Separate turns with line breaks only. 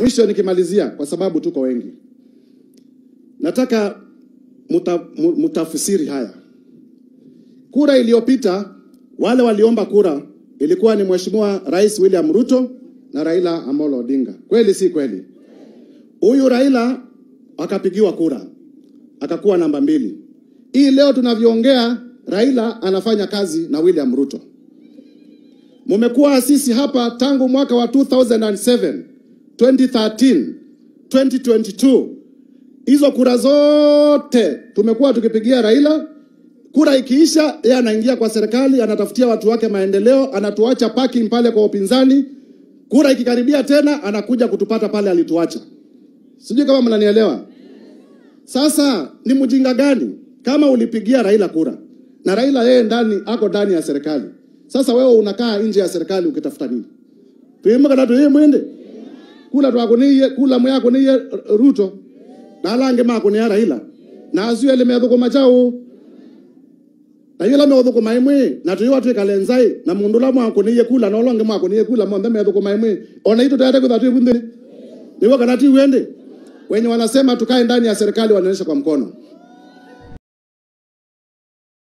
Mwisho nikimalizia, kwa sababu tuko wengi, nataka mutafsiri haya. Kura iliyopita wale waliomba kura ilikuwa ni Mheshimiwa Rais William Ruto na Raila Amolo Odinga. Kweli si kweli? Huyu Raila akapigiwa kura akakuwa namba 2. Hii leo tunavyoongea, Raila anafanya kazi na William Ruto. Mumekuwa sisi hapa tangu mwaka wa 2007, 2013, 2022. Hizo kura zote tumekuwa tukipigia Raila. Kura ikiisha, yeye anaingia kwa serikali, anatafutia watu wake maendeleo, anatuacha parking pale kwa upinzani. Kura ikikaribia tena, anakuja kutupata pale alituacha. Sijui kama mnanielewa. Sasa ni mjinga gani kama ulipigia Raila kura na Raila yeye ndani ako ndani ya serikali? Sasa wewe unakaa nje ya serikali ukitafuta nini? Tuimaka na tuimwende. Kula twakuniye, kula mwako niye Ruto. Na alange mako ni Raila. Na azuye le meduko machao. Na yela meduko maimwe na tuyiwa tuikalenzai na mundula mwako niye kula na olonge mwako niye kula mwambe meduko maimwe. Ona ito tayari kwa tuibunde. Ni wakati uende. Wenye wanasema tukae ndani ya serikali wanaonyesha kwa mkono.